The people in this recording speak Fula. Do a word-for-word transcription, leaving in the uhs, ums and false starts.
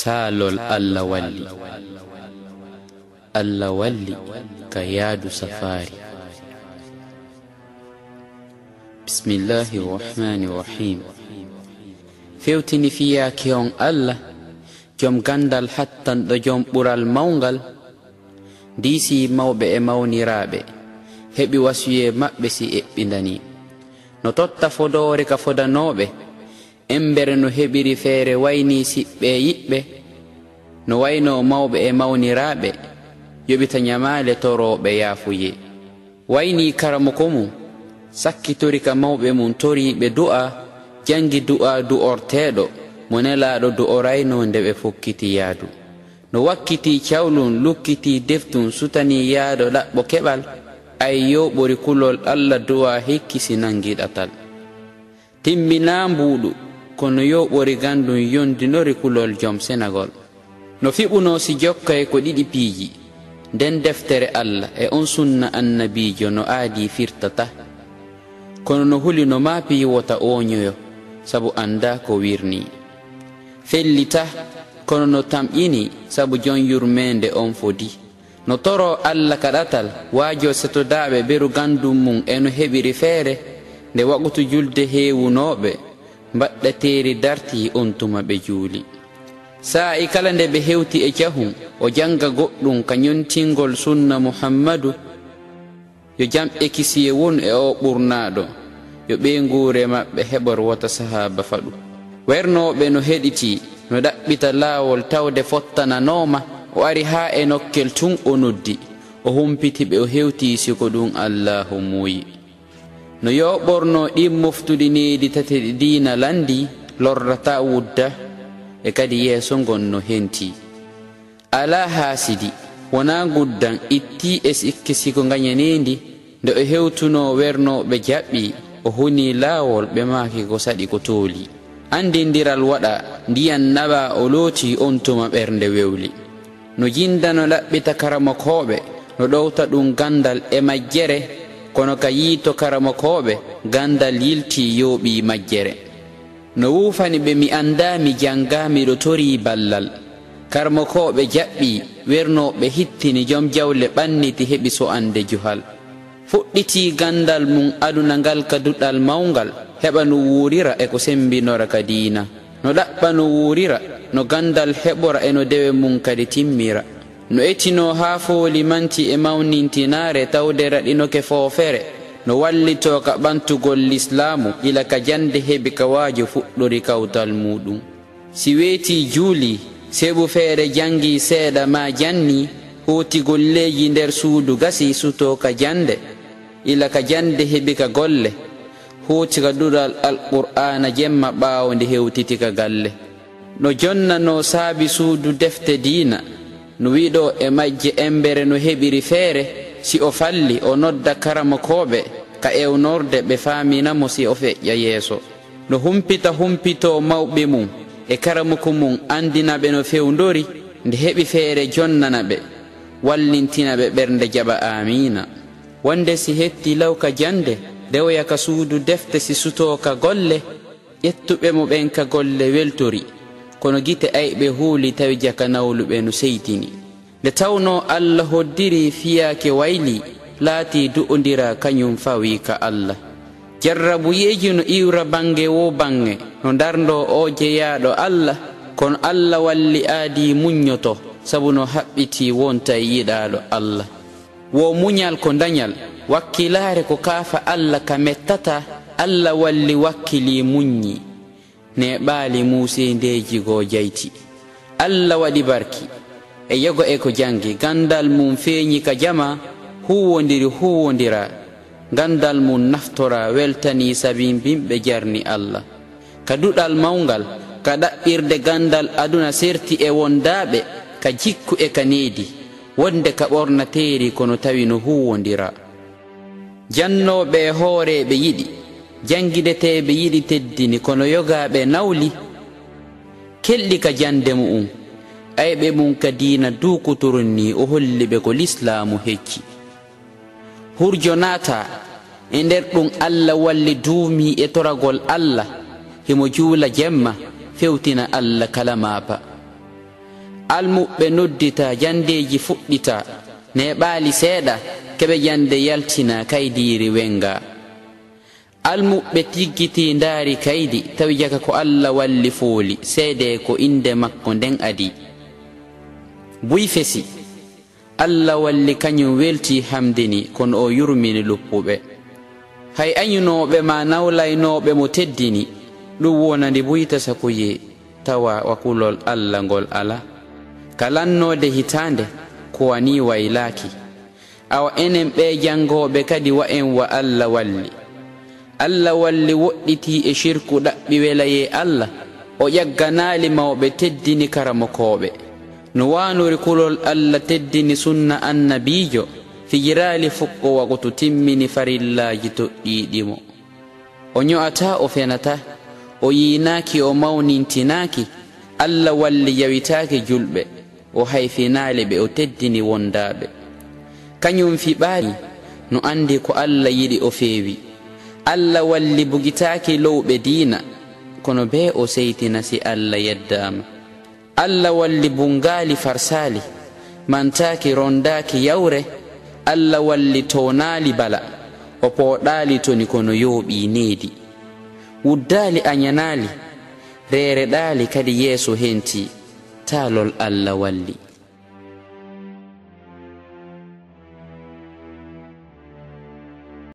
Taalol Allah walli. Allah walli ka yaadu safaari. Bismillahi rahmani rahim. Fewtini fiyaake on Allah, jom ganndal hattanɗo jom ɓural mawngal, diisi mawɓe e mawniraaɓe, heɓi wasuyee maɓɓe si eɓɓindanii. No totta fodoore ka fodanooɓe, embere no heɓiri feere waynii siɓɓe e yiɓɓe, no waynoo mawɓe e mawniraaɓe, yoɓita ñamaale torooɓe yaafuyee. Waynii karamoko mum, sakkitori ka mawɓe mum toriiɓe du'aa, janngi du'aa du'orteeɗo, mo Nelaaɗo du'oraynoo nde ɓe fokkiti yaadu. No wakkitii cawlun, lukkitii deftun, sutanii yaado ɗaɓɓo keɓal, ay yooɓori kulol Allah du'aa hikki si nanngi ɗatal. Timminaa mbuuɗu, kono yooɓori ganndun yondinori kulol jom senagol. No fiɓunoo si jokkay ko ɗiɗi piiji, nden deftere Allah e on sunna annabiijo no aadii firtata. Kono no huli no maa piiwota ooñoyo, sabu anndaa ko wirnii. Fellita, kono no tamƴinii, sabu jon yurmeende on fodii. No toroo Allah ka ɗatal, waajoo setodaaɓe beru ganndun mum e no heɓiri feere, nde waqutu julde heewunooɓe, mbaɗɗateeri dartii on tuma ɓe juuli. Saa'i kala nde ɓe hewti e cahun, o jannga goɗɗun ka ñontingol sunna Muhammadu, yo jam e kisiyee wonu e oo ɓurnaaɗo, yo ɓeynguure maɓɓe heɓor wota sahaaba faɗu. Wernooɓe no heɗitii, no ɗaɓɓita laawol tawde fottananooma, o ari haa e nokkel tun o noddi, o humpiti ɓe o hewtii si ko ɗun Allaahu muuyi. No yooɓornoo ɗin moftuɗi needi tati ɗi diina lanndii, lorrataa wudda, e kadi yeeso ngon no hentii. Alaa haasidi, wonaa nguddan ittii e sikke si ko ngañaneendi, nde o hewtunoo wernooɓe jaɓɓii, o hunii laawol ɓe maaki ko saɗi ko tooli. Anndindiral waɗaa, ndiyan naɓaa o lootii on tuma ɓernde wewli. No jinnda no ɗaɓɓita karamokooɓe, no ɗowta ɗun ganndal e majjere, kono ka yiito karamokooɓe, ganndal yiltii yooɓii majjere. No wuufani ɓe mi anndaa mi janngaa miɗo torii ballal. Karamokooɓe jaɓɓii, wernooɓe hittini, jom jawle ɓanniti heɓi so'ande juhal. Fuɗɗitii ganndal mum aduna ngal ka duɗal mawngal, heɓa no wuurira e ko semmbinora ka diina. No ɗaɓɓa no wuurira, no ganndal heɓora e no dewe mum kadi timmira. No etinoo haa fooli manti e mawnintinaare tawde raɗinoke foofere, no wallitoo ka ɓantugol lislaamu ila ka jannde heɓi ka waajo fuɗɗori kawtal muuɗum. Si weetii juulii, seɓu feere janngii seeɗa maa jannii, hooti golleeji nder suudu gasii sutoo ka jannde, ila ka jannde heɓi ka golle, hooti ka duɗal Alqur'aana jemma ɓaawo nde hewtiti ka galle. No jonnanoo saabi suudu defte diina, no wiɗoo e majje embere no heɓiri feere, si o falli, o nodda karamokooɓe ka ewnorde ɓe faamina mo si o feƴƴa yeeso. No humpita humpitoo mawɓe mum e karamuku mum, anndina ɓe no fewndori, nde heɓi feere jonnana ɓe, wallintina ɓe ɓernde jaɓa aamiina. Wonde si hetti law ka jannde, rewoya ka suudu defte si sutoo ka golle, ƴettuɓe mo ɓen ka golle weltori, kono gite ayɓe huuli tawi jaka nawluɓe no seytini. Nde tawnoo Alla hoddirii fiyaake waylii, laatii du'ondiraa kañum fawii ka Alla. Jarrabuyeeji no iwra bannge woo bannge, no ndarndoo oo jeyaaɗo Alla, kono Alla walli aadii muññoto, sabu no haɓɓitii wontay yiɗaaɗo Alla. Wo muñal ko dañal, wakkilaare ko kaafa Alla ka mettataa, Alla walli wakkilii muññii. Neeɓaali muuseendeeji goo jayti. Alla waɗi barki. E yoga e ko janngi, ganndal mum feeñi ka jamaa, huuwondiri huuwondiraa. Ganndal mum naftoraa, weltanii sabimbinɓe jarni Alla. Ka duɗal mawngal, ka ɗaɓɓirde ganndal aduna serti e wondaaɓe, ka jikku e ka needi, wonde ka ɓornateeri kono tawi no huuwondiraa. Jannooɓe e hooreeɓe yiɗi, janngideteeɓe yiɗi teddini, kono yogaaɓe nawli, kelɗi ka jannde mu'un, ayɓe mum ka diina duukutorun nii, o holli ɓe ko lislaamu hecci. Hurjo naataa, e nder ɗum Alla walli duumii e toragol Alla, himo juula jemma, fewtina Alla kala maapa. Almuɓɓe nodditaa, janndeeji fuɗɗitaa, neeɓaali seeɗa, keɓe jannde yaltinaa, kaydiiri wenngaa. Almuɓɓe tiggitii ndaari kaydi, tawi jaka ko Alla walli fooli, seedee ko innde makko nden adii. Buy fesi, Alla walli kañum weltii hamdini, kono o yurmini luppuɓe. Hay añunooɓe maa nawlaynooɓe mo teddini, ɗum wonani buy tasakuyee, tawa wa kulol Alla ngol alaa. Ka lannoode hitaande, ko wa nii waylaaki. Awa enen ɓee janngooɓe kadi wa en wa Alla walli. Alla walli woɗɗitii e sirku ɗaɓɓi welayee Alla, o ƴagganaali mawɓe teddini karamokooɓe. No waanori kulol Alla teddini sunna annabiijo, fijiraali fuɗɗo wakutu timmini farillaaji toɗɗiiɗi mo. O ño'ataa, o fenataa, o yiinaaki, o mawnintinaaki, Alla walli yawitaaki julɓe, o hayfinaali ɓe, o teddini wondaaɓe. Kañum fiɓaali, no anndi ko Alla yiɗi o feewi. Alla walli bugitaaki lowɓe diina, kono bee o seytina si Alla yeddaama. Alla walli bunngaali farsaali, mantaaki rondaaki yawre, Alla walli townaali bala, o pooɗaali toni kono yooɓii needi. Wuddaali añanaali, reereɗaali kadi yeeso hentii, taalol Alla walli.